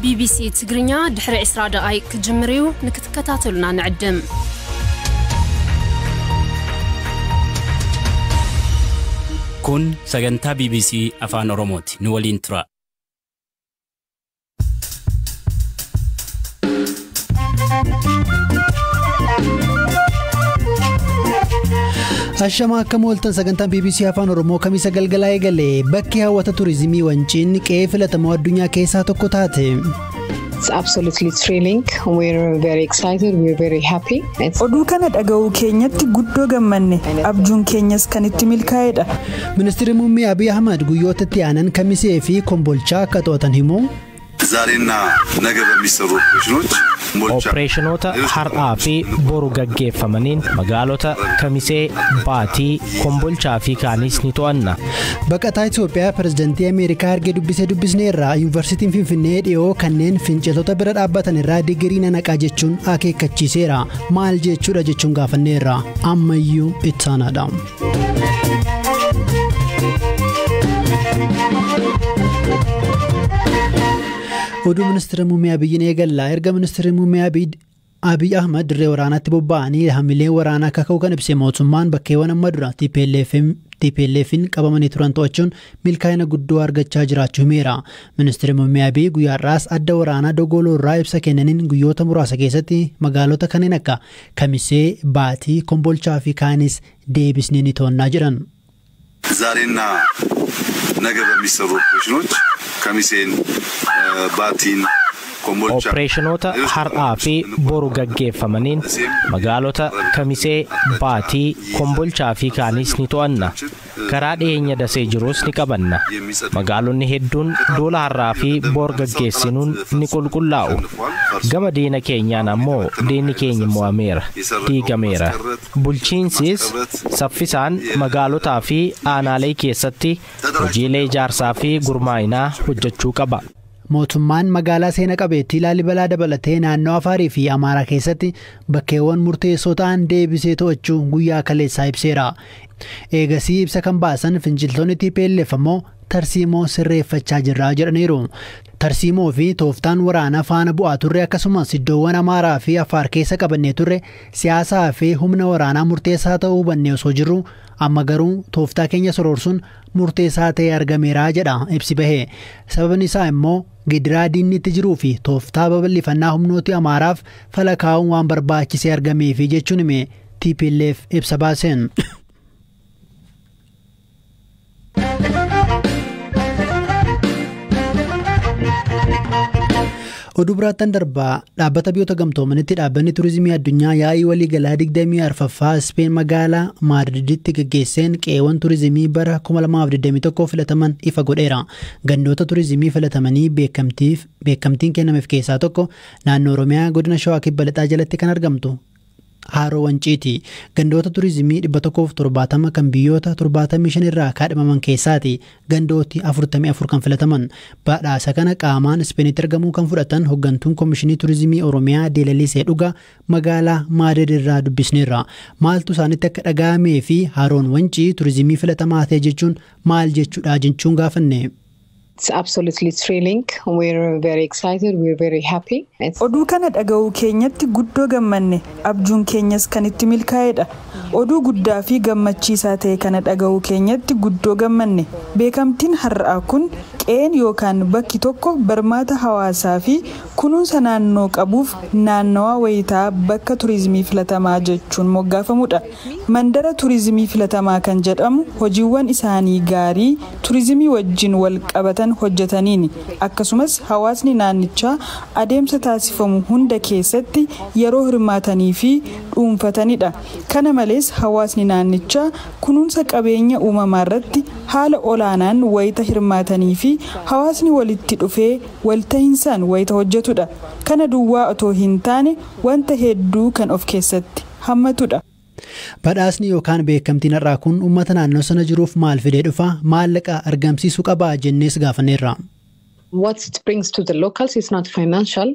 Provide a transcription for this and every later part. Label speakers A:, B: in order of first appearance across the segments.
A: ቢቢሲ ትግርኛ ድሕሪ 20 ደቓይቕ ክጅምር እዩ። ንክትከታተሉና ንዕድም።
B: Kun sagantaa BBC Afaan Oromooti. Nu waliin tura.
C: Ashama akkam ooltan. Sagantaan BBC Afaan Oromoo Kamisa galgalaa eegale. Bakki hawwata turizimii Wanciin qe'ee filatamoo addunyaa keessaa tokko taate.
D: It's absolutely thrilling. We're very excited. We're very happy. It's
E: Oduu kana dhaga'uu keenyatti guddoo gammanne. Abjuun keenyas kan itti milkaa'edha.
C: Ministeerri muummee Abiy Ahmad guyyoota itti aanan Kamisee fi Kombolchaa akka to'atan himu.
F: ዛሬና ነገ በሚሰሩ ኦፕሬሽኖች
G: Opereeshinoota har'aa fi boru gaggeeffamaniin magaalota Kamisee, Baatii, Kombolchaa fi kaanis ni to'anna.
C: Baqataa Itoophiyaa pirezidantii Ameerikaa argee dubbisee dubbisneerra. Yuunivarsiitiin Finfinnee dhiyoo kanneen finciltoota bira dhaabbatan irraa digirii nanaqaa jechuun akeekkachiiseera. Maal jechuudha jechuun gaafanneerra. Ammayyuu ittaanaadha. Oduu ministeera muummee Abiyyiin eegalla. Erga ministeerri muummee Abiy Ahmad dirree waraanaatti bobba'anii hamileen waraanaa akka ka'u kan ibse mootummaan, bakkeewwan amma dura TPLF'n qabamanii turan to'achuun milkaa'ina guddoo argachaa jiraachuu himeera. Ministeerri muummee Abiy guyyaa har'aas adda waraanaa Dogoloo irraa ibsa kennaniin guyyoota muraasa keessatti magaalota kanneen akka Kamisee, Baatii, Kombolchaa fi kaanis deebisnee ni to'annaa jedhan.
F: ዛሬና ነገ በሚሰሩ ኦፕሬሽኖች ከሚሴን፣ ባቲን፣ ኮምቦልቻ
G: Opereeshinoota har'aa fi boru gaggeeffamaniin magaalota Kamisee, Baatii, Kombolchaa fi kaanis ni to'anna. Karaa dhiyeenya Dasee jirus ni qabanna. Magaalonni hedduun duula har'aa fi bor gaggeessinuun ni qulqullaa'u. Gama diina keenyaan ammoo diinni keenya mo'ameera, diigameera. Bulchiinsis saffisaan magaalotaa fi aanaalee keessatti hojiilee ijaarsaa fi gurmaa'inaa hojjechuu qaba.
C: Mootummaan magaalaa seena qabeettii Laalibalaa dabalatee naannoo Afaarii fi Amaaraa keessatti bakkeewwan murteessoo ta'an deebisee to'achuu guyyaa kaleessaa ibseera. Eegasii ibsa kan baasan finciltoonni TPLF ammoo tarsiimoo sirreeffachaa jirra jedhaniiru. Tarsiimoo fi tooftaan waraanaa faana bu'aa turre, akkasumas iddoowwan Amaaraa fi Afaar keessa qabannee turre siyaasaa fi humna waraanaa murteessaa ta'uu hubannee osoo jirru, amma garuu tooftaa keenya soroorsuun murteessaa ta'ee argameera jedha ibsi bahe. Sababni isaa immoo gidiraa diinni itti jiruu fi tooftaa babal'ifannaa humnooti Amaaraaf fala kaa'uun waan barbaachisee argameefi jechuun hime TPLF ibsa baaseen. Oduu biraattan darbaa. Dhaabbata Biyyoota Gamtoomanitti dhaabbanni turizimii addunyaa yaa'ii waliigalaa 24ffaa Ispeen magaalaa Maadriditti gaggeesseen qe'eewwan turizimii bara 2021 filataman ifa godheera. Gandoota turizimii filatamanii beekamtiin kennameef keessaa tokko naannoo Oromiyaa godina Shawaa Kibba Lixaa jalatti kan argamtu Haroo Wanciiti. Gandoota turizimii 170 kan biyyoota 75 irraa kaadhimaman keessaati gandooti 44 kan filataman. Badhaasa kana qaamaan Ispeenitti argamuu kan fudhatan hooggantuun Koomishinii Turizimii Oromiyaa Deelalisee Dhugaa magaalaa Maadrid irraa dubbisneerra. Maaltu isaanitti akka dhaga'amee fi Haroon Wancii turizimii filatamaa ta'e jechuun maal jechuudha jechuun gaafanne.
D: It's absolutely thrilling. We're very excited. We're very happy. It's
E: Oduu kana dhaga'uu keenyatti guddoo gammanne. Abjuun keenyas kan itti milkaa'edha. Oduu guddaa fi gammachiisaa ta'e kana dhaga'uu keenyatti guddoo gammanne. Beekamtiin har'aa kun qe'een yookaan bakki tokko barmaata hawaasaa fi kunuunsa naannoo qabuuf naannawaa wayitaa bakka turizimii filatamaa jechuun moggaafamudha. Mandara turizimii filatamaa kan jedhamu hojiiwwan isaanii gaarii turizimii wajjin wal qabatan hojjetaniini, akkasumas hawaasni naannichaa adeemsa taasifamu hunda keessatti yeroo hirmaatanii fi dhuunfatanidha. Kana malees hawaasni naannichaa kunuunsa qabeenya uumamaa irratti haala olaanaan wayita hirmaatanii fi hawaasni walitti dhufee walta'insaan wayita hojjetudha. Kana duwwaa otoo hin taane wanta hedduu kan of keessatti hammatudha.
C: Badhaasni yookaan beekamtiin har'aa kun uummata naannoo sana jiruuf maal fidee dhufa, maallaqa argamsiisuu qabaa jennees gaafanneerra.
D: What it brings to the locals is not financial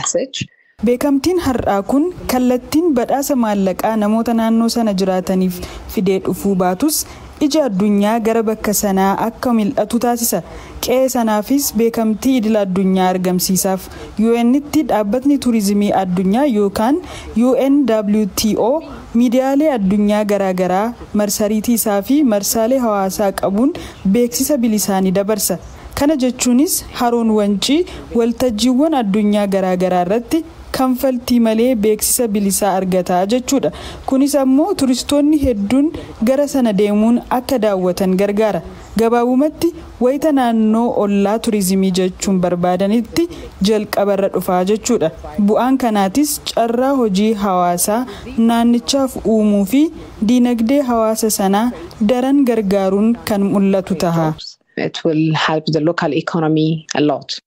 D: as such.
E: Beekamtiin har'aa kun kallattiin badhaasa maallaqaa namoota naannoo sana jiraataniif fidee dhufuu baatus Ija addunyaa gara bakka sanaa akka mil'atu taasisa. Qe'ee sanaafis beekamtii idil addunyaa argamsiisaaf. UN'tti dhaabbatni turizimii addunyaa yookaan UNWTO miidiyaalee addunyaa garaagaraa marsariitii isaa fi marsaalee hawaasaa qabuun beeksisa bilisaanii dabarsa. Kana jechuunis Haroon Wancii waltajjiiwwan addunyaa garaagaraa irratti kanfaltii malee beeksisa bilisaa argataa jechuudha. Kunis ammoo turistoonni hedduun gara sana deemuun akka daawwatan gargaara. Gabaabumatti, wayita naannoo ollaa turizimii jechuun barbaadanitti jalqabarra dhufaa jechuudha. Bu'aan kanaatis carraa hojii hawaasaa naannichaaf uumuu fi diinagdee hawaasa sanaa daran gargaaruun kan mul'atu taha.
D: It will help the local economy a lot.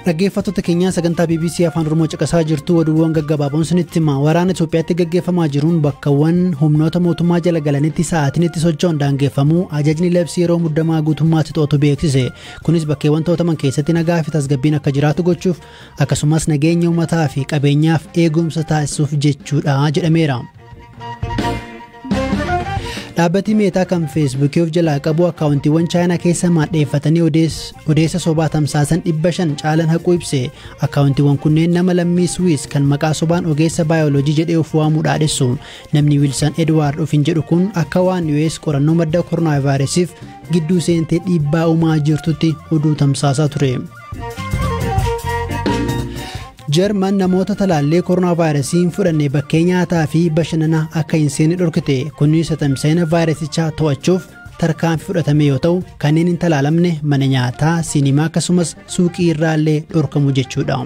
C: Dhaggeeffattoota keenyaa, sagantaa BBC Afaan Oromoo caqasaa jirtu. Oduuwwan gaggabaaboon sinitti hima. Waraana Itoophiyaatti gaggeeffamaa jiruun bakkawwan humnoota mootummaa jala galanitti sa'aatiin itti socho'an daangeffamuu ajajni labsii yeroo muddamaa guutummaatti to'atu beeksise. Kunis bakkeewwan to'ataman keessatti nagaa fi tasgabbiin akka jiraatu gochuuf, akkasumas nageenya uummataa fi qabeenyaaf eegumsa taasisuuf jechuudha jedhameera. Dhaabbati Meetaa kan Feesbuukii of jalaa qabu akkaawuntiiwwan Chaayinaa keessa maadheeffatanii odeessa sobaa tamsaasan 500 caalan haquu ibse. Akkaawuntiiwwan kunneen nama lammii Swiis kan maqaa sobaan ogeessa baayoloojii jedhee of waamuu dhaadhessu. Namni Wiilsan Edwaard ofiin jedhu kun akka waan US qorannoo madda koronaa vaayirasiif gidduu seentee dhiibbaa uumaa jirtutti oduu tamsaasaa ture. Jarman namoota talaallee koronaa vaayirasii hin fudhanne bakkee nyaataa fi bashannanaa akka hin seenne dhorkite. Kunis tamsa'ina vaayirasichaa to'achuuf tarkaanfii fudhatame yoo ta'u, kanneen hin talaalamne mana nyaataa, siinimaa akkasumas suuqii irraallee dhorkamu jechuudha.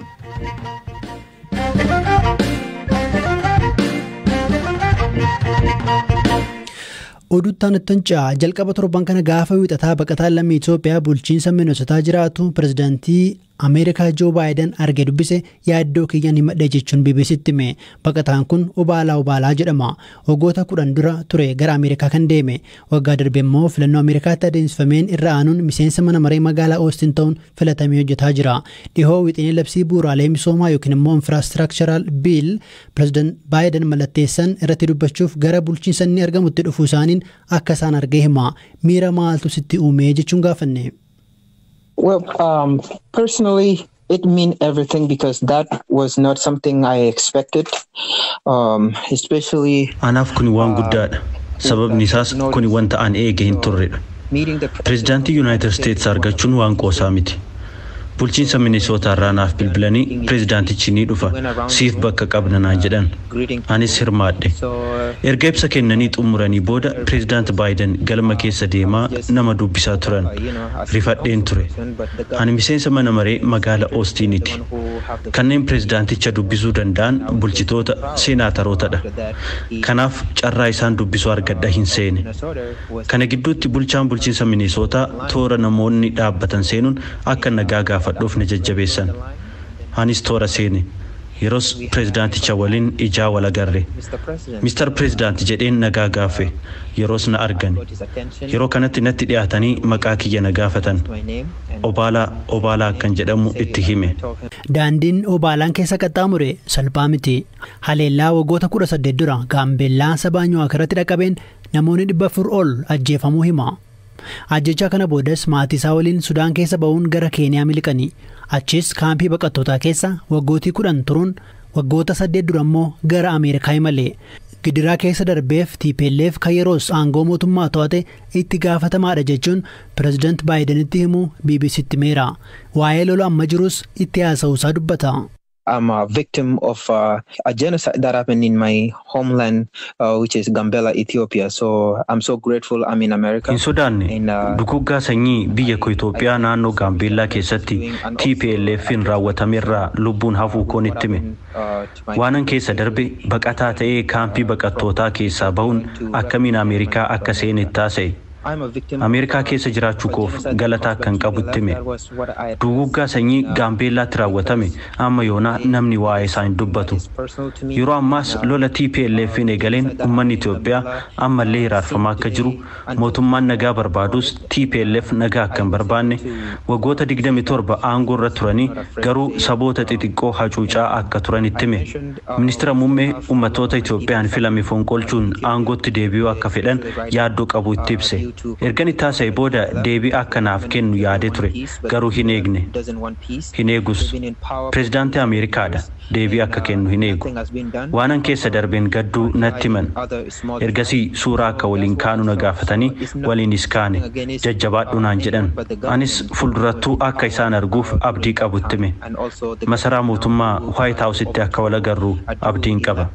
C: Oduttaan ittoncaa jalqaba torban kana gaafa Wiixataa baqataan lammii Itoophiyaa bulchiinsa Minnesotaa jiraatu pirezidaantii Ameerikaa Joo Baayiden arge dubbise yaaddoo kiyyaan himadhe jechuun BBCtti hime. Baqataan kun Obaalaa Obaalaa jedhama. Waggoota 10 dura ture gara Ameerikaa kan deeme. Waggaa darbe immoo filannoo Ameerikaatti adeemsifameen irra aanuun miseensa mana maree magaalaa Oostin ta'uun filatamee hojjetaa jira. Dhihoo wixinee labsii bu'uuraalee misoomaa yookiin immoo infrastructural bill pirezidaant Baayiden mallatteessan irratti dubbachuuf gara bulchiinsa inni argamutti dhufuu isaaniin akka isaan argee hima. Miira maaltu sitti uume jechuun gaafanne.
H: Well, personally, it meant everything because that was not something I expected, especially.
I: Anaaf kun waan guddaadha. Sababni isaas kun wanta an eege hin turredha. Pireezidaantii Yuunaayitid Isteetsi argachuun waan qoosaa miti. Bulchiinsa Minisootaa irraa naaf bilbilanii, pireezidaantichi ni dhufa, siif bakka qabna naan jedhan. Anis hirmaadhe. Erga ibsa kennanii xumuranii booda pireezidaant Baayiden galma keessa deemaa nama dubbisaa turan. Rifadheen ture. Ani miseensa mana maree magaala Oostiiniiti. Kanneen pireezidaanticha dubbisuu danda'an bulchitoota seenaatarootadha. Kanaaf carraa isaan dubbisuu argadha hin seene. Kana gidduutti bulchaan bulchiinsa Minisootaa toora namoonni dhaabbatan seenuun akka nagaa gaafadhuuf na jajjabeessan. Anis toora seene. Yeroos pireezidaanticha waliin ijaa wal agarre. "Mister President" jedheen nagaa gaafe. Yeroos na argan. Yeroo kanatti natti dhiyaatanii maqaa kiyya na gaafatan. Obaalaa Obaalaa akkan jedhamu itti hime.
C: Daandiin Obaalaan keessa qaxxaamure salphaa miti. Haleellaa waggoota 18 dura Gaambeellaa saba Anyuwaak irratti dhaqqabeen namoonni 400 ol ajjeefamuu hima. Ajjechaa kana boodas maatii isaa waliin Sudaan keessa ba'uun gara Keeniyaa miliqanii, achis kaampii baqattootaa keessa waggootii 10 turuun waggoota 8 dura immoo gara Ameerikaa imale. Gidiraa keessa darbeef TPLF kan yeroos aangoo mootummaa to'ate itti gaafatamaadha jechuun pireezidaant Baayidenitti himuu BBCtti himeera. Waa'ee lola amma jirus itti haasa'uusaa dubbata.
H: I'm a victim of a genocide that happened in my homeland, which is Gambela, Ethiopia. So I'm so grateful I'm in America.
I: Hin sodaanne. Duguggaa sanyii biyya koo Itoophiyaa naannoo Gaambeellaa keessatti TPLF'n raawwatamerraa lubbuun hafuu koon itti hime. Waanan keessa darbe, baqataa ta'ee kaampii baqattootaa keessaa bahuun akkamiin Ameerikaa akka seene taasise. Ameerikaa keessa jiraachuu koof galata akkan qabutti hime. Duguuggaa sanyii Gaambeellaatti raawwatame amma yoonaa namni waa'ee isaa hin dubbatu. Yeroo ammaas lola TPLF'n eegaleen uummanni Itoophiyaa ammallee hiraarfamaa akka jiru, mootummaan nagaa barbaadus TPLF nagaa akka hin barbaanne, waggoota 27 aangoo irra turanii garuu saboota xixiqqoo hacuucaa akka turan itti hime. Ministeera muummee uummattoota Itoophiyaan filame fonqolchuun aangootti deebi'uu akka fedhan yaaddoo qabu itti ibse. Ergan itti haasa'e booda deebii akka naaf kennu yaadee ture, garuu hin eegne. Hin eegus. Pireezidaantii Ameerikaadha. Deebii akka kennu hin eegu. Waanan keessa darbeen gadduu natti himan. Ergasii suuraa akka waliin kaanu na gaafatanii waliinis kaane, jajjabaadhu naan jedhan. Anis fuuldurattuu akka isaan arguuf abdii qabu itti hime. Masaraa mootummaa White Houseitti akka wal agarru abdiin qaba.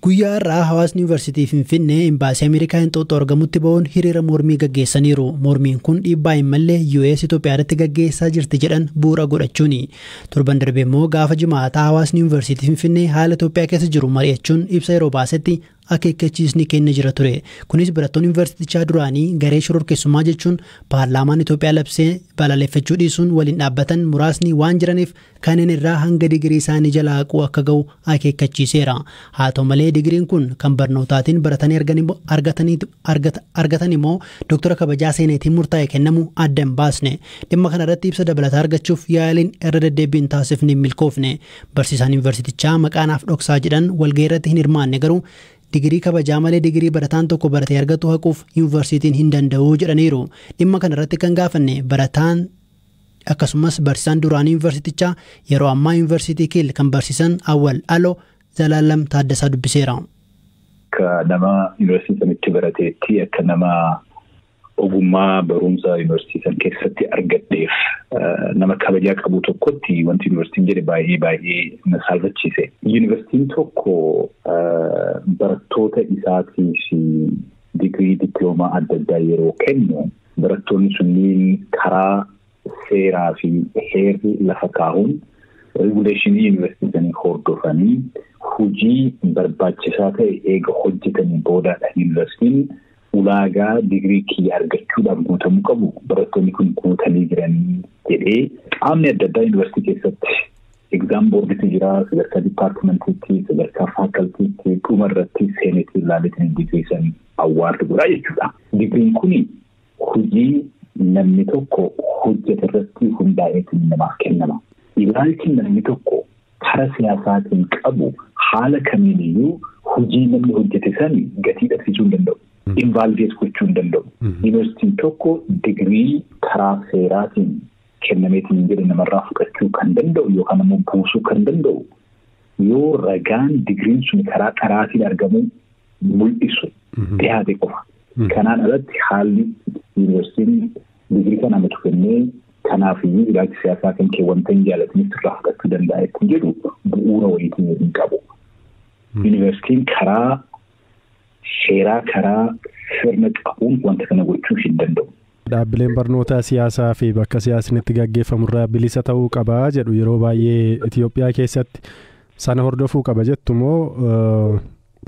C: Guyyaa har'aa hawaasni Yuunivarsiitii Finfinnee Imbaasii Ameerikaa Inxooxxoo argamutti ba'uun hiriira mormii gaggeessaniiru. Mormiin kun dhiibbaa hin malle US Itoophiyaa irratti gaggeessaa jirti jedhan bu'uura godhachuuni. Torban darbe immoo gaafa jimaataa hawaasni Yuunivarsiitii Finfinnee haala Itoophiyaa keessa jiru mari'achuun ibsa yeroo baasetti akeekkachiisni kennee jira ture. Kunis barattoonni yuunivarsiitichaa duraanii garee shororkeessummaa jechuun paarlaamaan Itoophiyaa labsee balaaleffachuu dhiisuun waliin dhaabbatan muraasni waan jiraniif kanneen irraa hanga digirii isaanii jalaa haquu akka ga'u akeekkachiiseera. Haa ta'u malee, digiriin kun kan barnootaatiin baratanii argatan immoo Dooktara kabajaa seeneetiin murtaa'e kennamu adda hin baasne. Dhimma kana irratti ibsa dabalataa argachuuf yaaliin irra deddeebiin taasifne hin milkoofne. Barsiisaan yuunivarsiitichaa maqaanaaf dhoksaa jedhan walga'ii irratti hin hirmaanne garuu, digirii kabajaa malee digirii barataan tokko baratee argatu haquuf yuunivarsiitiin hin danda'u jedhaniiru. Dhimma kana irratti kan gaafanne barataan akkasumas barsiisaan duraanii yuunivarsiitichaa, yeroo ammaa Yuunivarsiitii Kiil kan barsiisan Awwal Aloo, Zalaalam Taaddasaa dubbiseera.
J: Akka nama yuunivarsiitii sanitti barateetti, akka nama ogummaa barumsa yuunivarsiitii san keessatti argadheef nama kabajaa qabu tokkotti, wanti yuunivarsiitiin jedhe baay'ee baay'ee na saalfachiise. Yuunivarsiitiin tokko barattoota isaatiif digirii, dippiloomaa adda addaa yeroo kennu, barattoonni sunniin karaa seeraa fi heerri lafa kaa'uun regulation yuunivarsiitii sanii hordofanii hojii barbaachisaa ta'e eega hojjetanii boodaadha yuunivarsiitiin ulaagaa digirii kiyya argachuudhaaf guutamuu qabu barattoonni kun guutanii jiranii jedhee. Qaamni adda addaa yuunivarsiitii keessatti exam boarditu jira, sadarkaa departmentiitti, sadarkaa facultytti, dhuma irratti seenetii ilaaleetiin digirii san award godhaa jechuudha. Digiriin kun hojii namni tokko hojjete irratti hundaa'eetiin namaaf kennama. Ilaalchi namni tokko karaa siyaasaatiin qabu haala kamiiniyyuu hojii namni hojjete san gatii dhabsiisuu hin danda'u. Invalidate gochuu hin danda'u. Yuunivarsiitiin tokko digirii karaa seeraatiin kennameetiin jedhe namarraa fudhachuu kan danda'u yookaan immoo buusuu kan danda'u yoo ragaan digiriin sun karaa qaraatiin argamu mul'isu dhiyaate qofa. Kanaan alatti haalli yuunivarsiitiin digirii kana namatu kennee kanaafiyyuu ilaalchi siyaasaa kan kee wanta hin jaallatiniif irraa fudhachuu danda'a ittiin jedhu bu'uura wayiitiin hin qabu. Yuunivarsiitiin karaa seeraa, karaa sirna qabuun wanta kana gochuu hin danda'u.
K: Dhaabbileen barnootaa siyaasaa fi bakka siyaasni itti gaggeeffamu irraa bilisa ta'uu qabaa jedhu yeroo baay'ee. Itoophiyaa keessatti sana hordofuu qaba jettu moo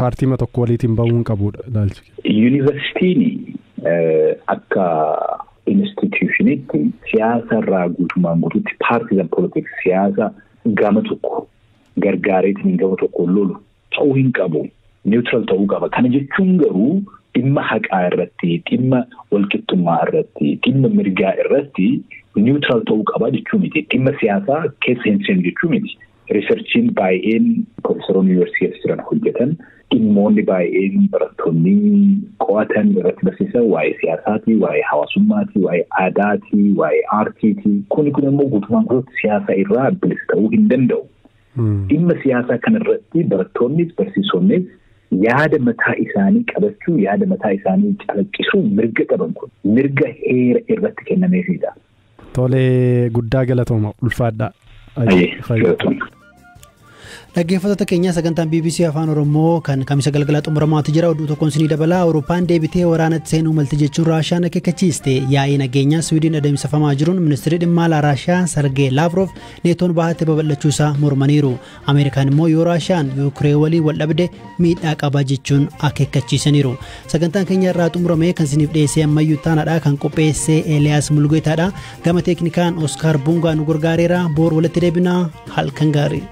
K: paartiima tokko waliitiin bahuu hin qabudha ilaalchi?
J: Yuunivarsiitiin akka institutionitti siyaasa irraa guutumaan guutuutti, partisan politics, siyaasa gama tokko gargaareetiin gama tokko lolu ta'uu hin qabu. Neutral ta'uu qaba. Kana jechuun garuu dhimma haqaa irratti, dhimma walqixxummaa irratti, dhimma mirgaa irratti neutral ta'uu qaba jechuu miti. Dhimma siyaasaa keessa hin seenu jechuu miti. Researchiin baay'een profeesoroonni yuunivarsiitii keessa jiran hojjetan, dhimmoonni baay'een barattoonni qo'atan, irratti barsiisan waa'ee siyaasaati, waa'ee hawaasummaati, waa'ee aadaati, waa'ee aartiiti. Kuni kun immoo guutumaan guutuutti siyaasa irraa bilisa ta'uu hin danda'u. Dhimma siyaasaa kanarratti barattoonnis barsiisonnis yaada mataa isaanii qabachuu, yaada mataa isaanii calaqqisuu mirga qaban, kun mirga heera irratti kennameefidha.
K: Tolee, guddaa galatooma, ulfaadha.
C: Dhaggeeffattoota keenya, sagantaan BBC Afaan Oromoo kan Kamisa galgala xumuramaatu jira. Oduu tokkoon sinii dabala. Awurooppaan deebitee waraanatti seenuu malti jechuun Raashaan akeekkachiiste. Yaa'ii nageenyaa Swiidin adeemsifamaa jiruun ministeerri dhimma alaa Raashaa Sargee Laavrov Neetoon bahaatti babal'achuu isaa mormaniiru. Ameerikaan immoo yoo Raashaan Yuukireen waliin wal dhabde miidhaa qaba jechuun akeekkachiisaniiru. Sagantaan keenya irraa xumurame. Kan isiniif dhiyeessee Ammayyuu Taanaadha. Kan qopheesse Eeliyaas Mulgeetaadha. Gama teeknikaan Oskaar Bungaa nu gargaareera. Boor walitti deebinaa, halkan gaarii.